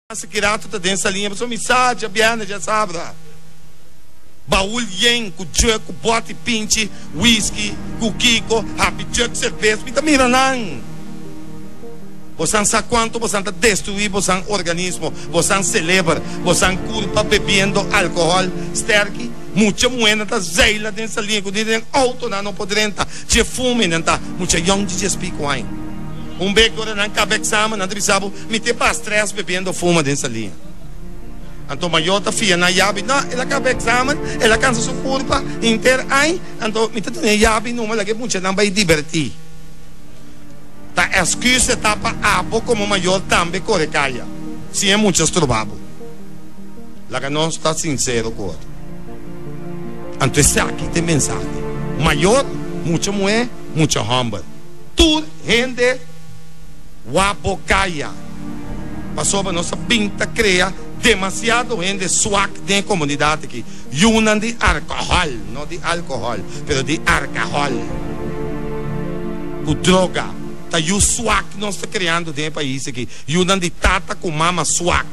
Hace ki rato ta den saliña pasobra mi sa djabièrnè djasabra. Baul yen ku jug ku bòti pinchi whisky ku kiko hapi jug serbes mi ta mira nan. Bosan sa kuantu bosan ta destruí bosan organismo, bosan seleber, bosan kurpa bebiendo alkohòl sterki. Mucha muhénan ta zeila den saliña ku ni den outonan no por drenta dje fume nan ta mucha yòn di djes pico aña. Un bek ora nan kaba eksamen nan ta bisa bo. Mi te pas stress bebiendo fuma den salia. Anto mayor ta fia nan yabi, no, el a caba examen, el a cansa su curpa henter añ, anto mi ta tene yabi numa laga e muchanan bay diberti. Ta excuse ta pa abo como mayor tambe core caya sin e mucha stroba bo. Laga nos ta sincero cu otro. Anto esaki ta e mensahe. Mayor, mucha muhe, mucha homber. Tur hende. Wak bo kaya, pasobra nos a bin ta krea demasiado hende swak den e komunidat aki. Yunan di arkahòl, no di alkohòl, pero di arkahòl, ku droga. Ta yu swak nos ta kreando den e pais aki, yunan di tata ku mama swak.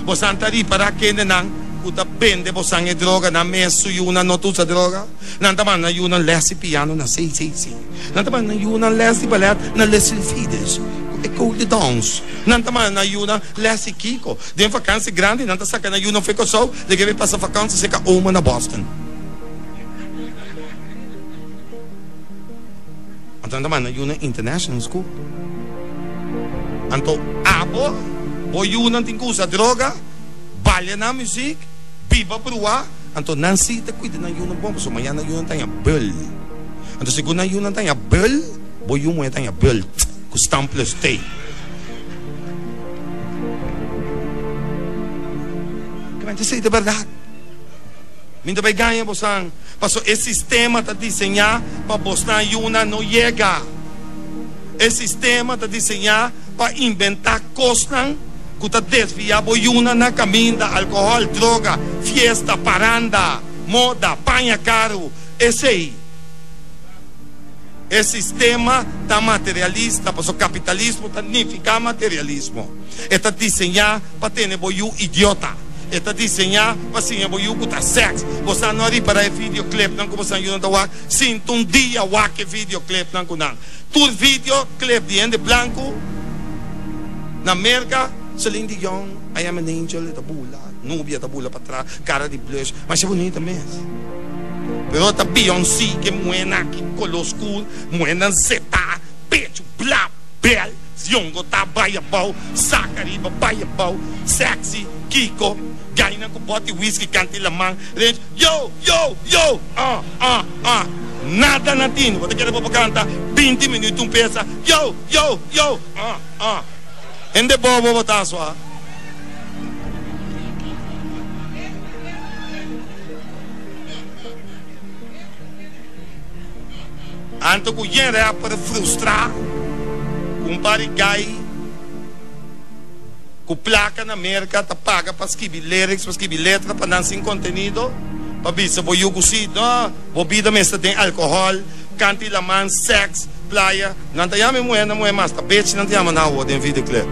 Bosan ta ripará kendenan ku ta bende bosan e droga, nan mes su yunan no ta usa droga? Nan ta manda nan yunan lès di piano na CCC. Nan ta manda nan yunan lès di balèt na Les Sylphides ku Ecole de Danse. Nan ta manda nan yunan lès di kiko. Den vakansi grandi nan ta saka nan yunan for Kòrsou lege bai pasa vakansi serka oma na Boston. Anto nan ta manda nan yunan international school. Anto abo, bo yunan tin ku usa droga, balia nan muzik, biba bruá. Anto nan si ta kuida nan yunan bon, pasobra mañana nan yunan ta haña bul. Anto segun nan yunan ta haña bul, bo yu muhé ta haña bul ku stam plus T. Kimente esei ta bèrdat. Mi ta bai gaña bosan, pasobra e sistema ta diseñá pa bosnan yunan no yega. E sistema ta diseñá pa inventá kosnan ku ta desviá bo yunan na kaminda, alkohòl, droga, fiesta, paranda, moda, paña karu, esei. E sistema ta materialista, pasobra kapitalismo ta nifiká materialismo. E ta diseñá pa tene bo yu idiota. E ta diseñá pa siña bo yu ku ta sèks. Bosan no a ripará e videoclipnan ku bosan yunan ta wak? Sinta un dia wak e videoclipnan ku nan. Tur video clip di hende blanku na Merka, Celine Dion, I am an angel, e ta bula, nubia ta bula patras, kara di blush, masha bunita mes. Pero ta Beyoncé ke muhénan aki koló skur, muhénan zetá, pechu bla, bel, zjongotá bai abou, sak ariba bai abou, sexy, kiko, gainan ku bòt di whisky kant'i laman, rich, yo, yo, yo, ah, ah, ah. Nada na tin. Bo ta kere bo por canta binti minuut un pesa, yo, yo, yo, ah, ah. Hende bobo bo ta swa. Anto cu yen rapper frustra cu un par di guy cu placa na Merca ta paga pa skibi lyrics, pa skibi letra pa nan sin contenido, pa bisa bo yu cu si, no. Bo bida mester den alcohol, canta y laman, sex, playa. Nan ta yama e muher nan muher mas ta bitch nan ta yama nan awor den videoclip.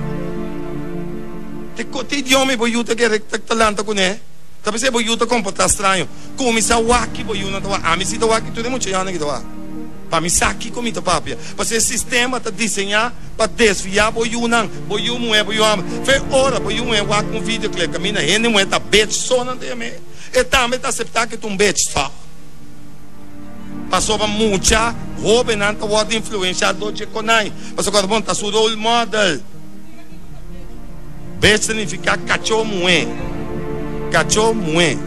Te te idioma y bo yu ta kere ta lanta cune? Ta p'esey bo yu ta comporta straño. Cuminsa wak ki bo yunan ta wak. Ami si ta wak ki tur e mucha yonan ki ta wak. Pa mi sa kico mi ta papia. Pasobra e sistema ta diseña pa desvia bo yunan, bo yu muher, bo yu homber. Fe ora bo yu muher wak un videoclip caminda hende muher ta bitch so nan ta yam'e. E tambe ta aseptá ku e ta un bech, tòg? Pasobra mucha hóbennan ta wòrdu influenshá dor dje konai. Pasobra kòrda bon, ta su role model. Bech ta nifiká kachó muhé. Kachó muhé.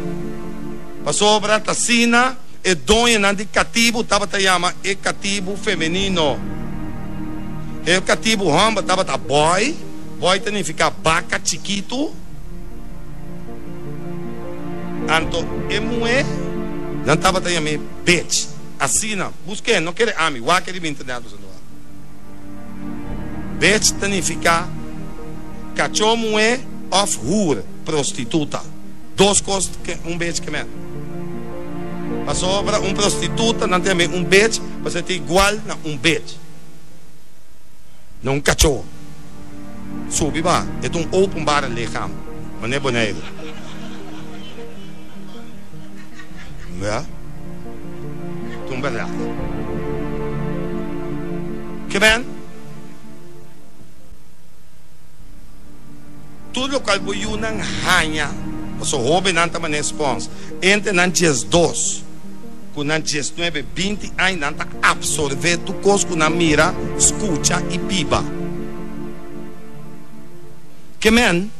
Pasobra ta asina e doñonan di katibu tabata yama e katibu femenino. E katibu hòmber tabata bòi. Bòi ta nifiká baka chikitu. Anto e muhé nan tabata yam'é bitch. Asina, busk'é, no kere ami, wak riba internet boso lo wak. Bitch ta nifiká kachó muhé òf hur, prostituta. Dos kos ke un bitch ke mèt. Pasobra un prostituta nan ta yam'é un bitch pasobra e ta igual na un bitch, na un kachó. Subi baha. E ta un openbare lichaam, manera Boneiru. Ja. Ta un bèrdat. Ke men? Tur lokual bo yunan haña, pasobra hóbennan ta manera spons, entre nan 12 ku nan 19, 20 aña nan ta apsorbé tur kos ku nan mira, skucha i biba. Ke men,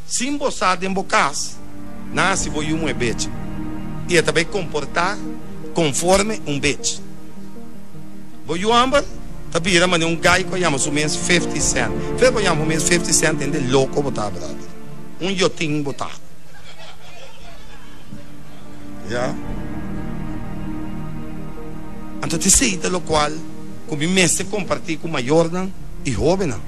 sin bo sa den bo kas, nan hasi bo yu muhé bech, i e ta bai komportá konforme un bech. Bo yu hòmber ta bira manera un gai ku a yama su mes 50 Cent. Fe bo yama bo mes 50 Cent hende loko bo ta, brother. Un yotin bo ta. Ya. Anto ta esei ta lokual ku mi mester kompartí ku mayornan i hóbennan.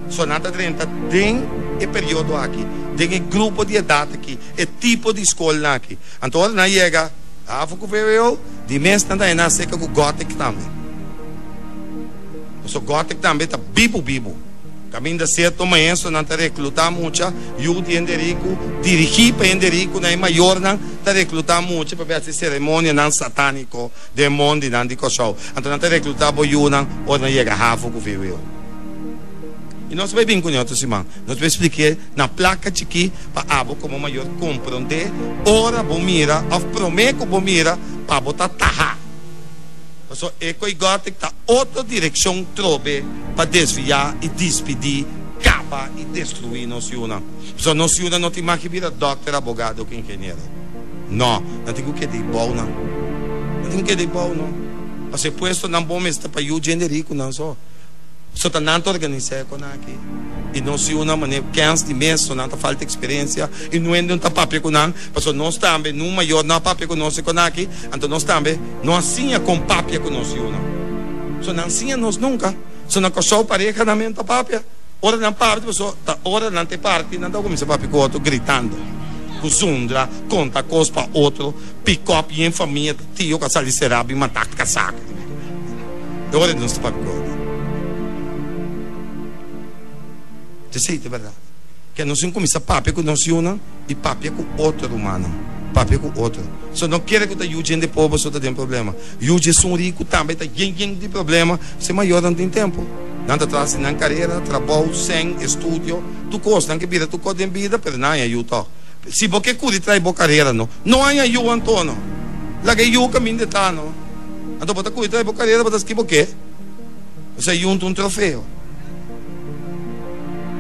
So nan ta drenta den e periodo aki, den e grupo di edat aki, e tipo di skolnan aki. Anto ora nan yega havo ku vwo, di mes nan ta hena aserka ku Gothic tambe. Pasobra Gothic tambe ta bibu bibu. Kaminda sierto maestronan ta reklutá mucha yu di hende riku, dirigí pa hende riku na e mayornan ta reklutá mucha pa bai hasi seremonianan satániko den mondinan di Kòrsou. Anto nan ta reklutá bo yunan ora nan yega havo ku vwo. I nos bai bin kuné otro siman. Nos bai splik'é na plaka chikí pa abo komo mayor komprondé ora bo mira òf promé ku bo mira pa bo ta tahá. Pasobra e ko'i gòtik ta otro direkshon trobe pa desviá i dispidí, kaba i destruí nos yunan. Pasobra nos yunan no tin mag di bira dòkter, abogado òf ingeniero. Nò, nan tin ku keda ei bou nan. Nan tin ku keda ei bou no. Pasobra e puestonan bon mester pa yu djende rikunan so. So ta nan ta organisá e konan aki i nos yunan manera kens di mes so nan ta falta eksperensia i no hende no ta papia ku nan pasobra nos tambe nun mayor no a papia ku nos e konan aki anto nos tambe no a siña kon papia ku nos yunan so nan siña nos nunka so na Kòrsou parehanan men ta papia ora nan parti pasobra ta ora nan ta e parti nan ta kuminsá papia ku otro gritando ku zundra konta kos pa otro pikòp yen famia ta tio ku a sali será bin matá kasá. E ora di nos ta papia ku otro. Esei ta bèrdat. Ke nos tin kuminsá papia ku nos yunan i papia ku otro rumannan. Papia ku otro. So no kere ku ta yu djende pober so ta den problema. Yu dje esun riku tambe ta yen yen di problema. Se mayornan tin tempu. Nan ta tras di nan karera, trabou, sèn, estudio, tur kos. Nan ke bira tur kos den bida pero nan haña yu tòg. Si bo ke kuri trai bo karera no. No haña yu anto no. Laga e yu kaminda e ta no. Anto bo ta kuri trai bo karera bo ta ski bo ke? Osea yunta un trofeo.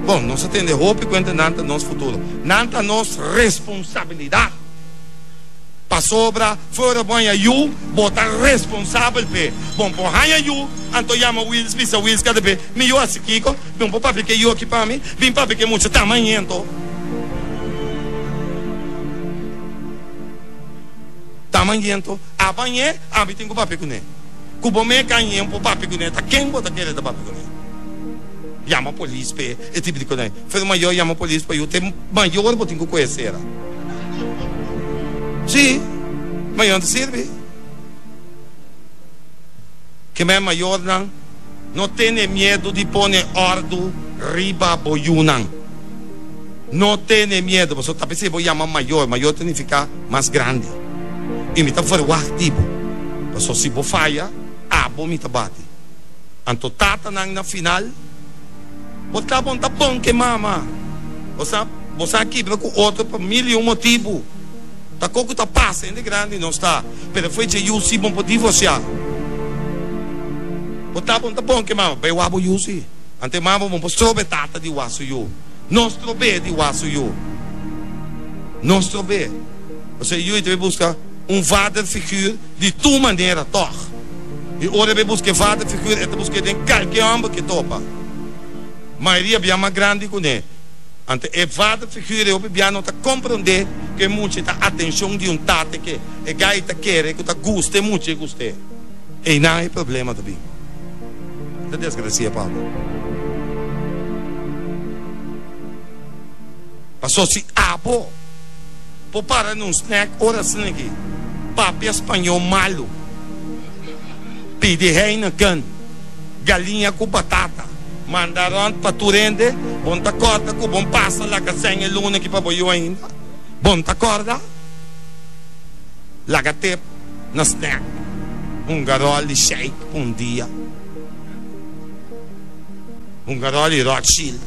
Bon, nos a tende hopi kuenta nan ta nos futuro. Nan ta nos responsabilidat. Pasobra fuera bo haña yu, bo ta responsabel p'e. Bon por haña yu, anto yama Wils bisa Wils kada be, mi yu hasi kiko? Bin por papia ke yu aki pa mi? Bin papia ke mucha tamañento. Tamañento. A bañ'é, ami tin ku papia kuné. Ku bo me kañ'é un por papia kuné, ta ken bo ta kere ta papia kuné? Yama polis p'e, e tipo di kos. Pero mayor yama polis pa yu, te mayor bo tin ku kohe sera. Sí, mayor no ta sirbi. Ke men mayornan no tene miedu di pone òrdu riba bo yunan. No tene miedu, pasobra ta p'esei bo yama mayor. Mayor ta nifiká mas grandi. I mi ta verwagt di bo, pasobra si bo faya, abo mi ta bati. Anto tatanan na final, Bo ta bon ta bon ke mama. Bo sa, bo sa kibra ku otro pa mil i un motibu. Ta ko ku ta pasa, hende grandi nos ta, pero fo'i dje yu si bon por divorsiá. Bo ta bon ta bon ke mama, bai wak bo yu si. Anto e mama bon por stroba e tata di wak su yu. No strob'é di wak su yu. No strob'é. Pasobra e yu ei ta bai buska un vaderfiguur di tur manera tòg. I ora e bai buska e vaderfiguur, e ta busk'é den kalke hòmber ku e topa. Mayoria bia mas grandi kuné. Anto e vaderfiguur ei hopi bia no ta komprondé ku e mucha ei ta atenshon di un tata ke e gai ta kere ku ta gusta e mucha ei gust'é. Einan e problema ta bin. Ta desgracia pa bo. Paso si abo por para na un snack ora asina aki, papia spañó malu, pidi Heineken, galiña ku batata, manda rònt pa tur hende, bo. Bon ta kòrda ku bon pasa laga sèn e luna aki pa bo yu ainda? Bon ta kòrda? Laga tep na snack hunga ròl di sheik pa un dia. Hunga ròl di Rothschild.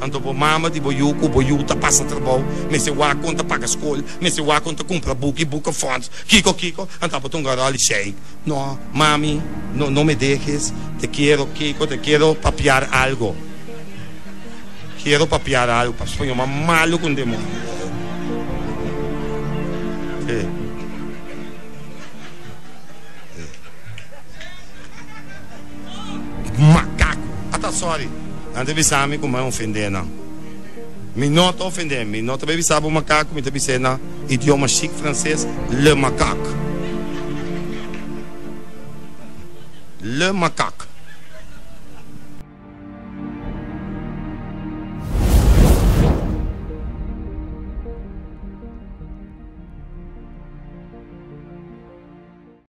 Anto bo mama di bo yu ku bo yu ta pasa trabou, mester wak kon ta paga skol, mester wak kon ta kumpra buki, boekenfonds, kiko kiko, anto abo ta hunga ròl di sheik. No, mami, no, no me dejes, te quiero, kiko, te quiero papiar algo. Quiero papiar algo, pa spañol mas malo ku un demonio. Sí. Makaku. Ata sorry. Nan ta bisa mi ku mi a ofendé nan. Mi no ta ofendé. Mi no ta bai bisa bo makaku, mi ta bis'é na idioma chic franses, le macaque. Le macaque.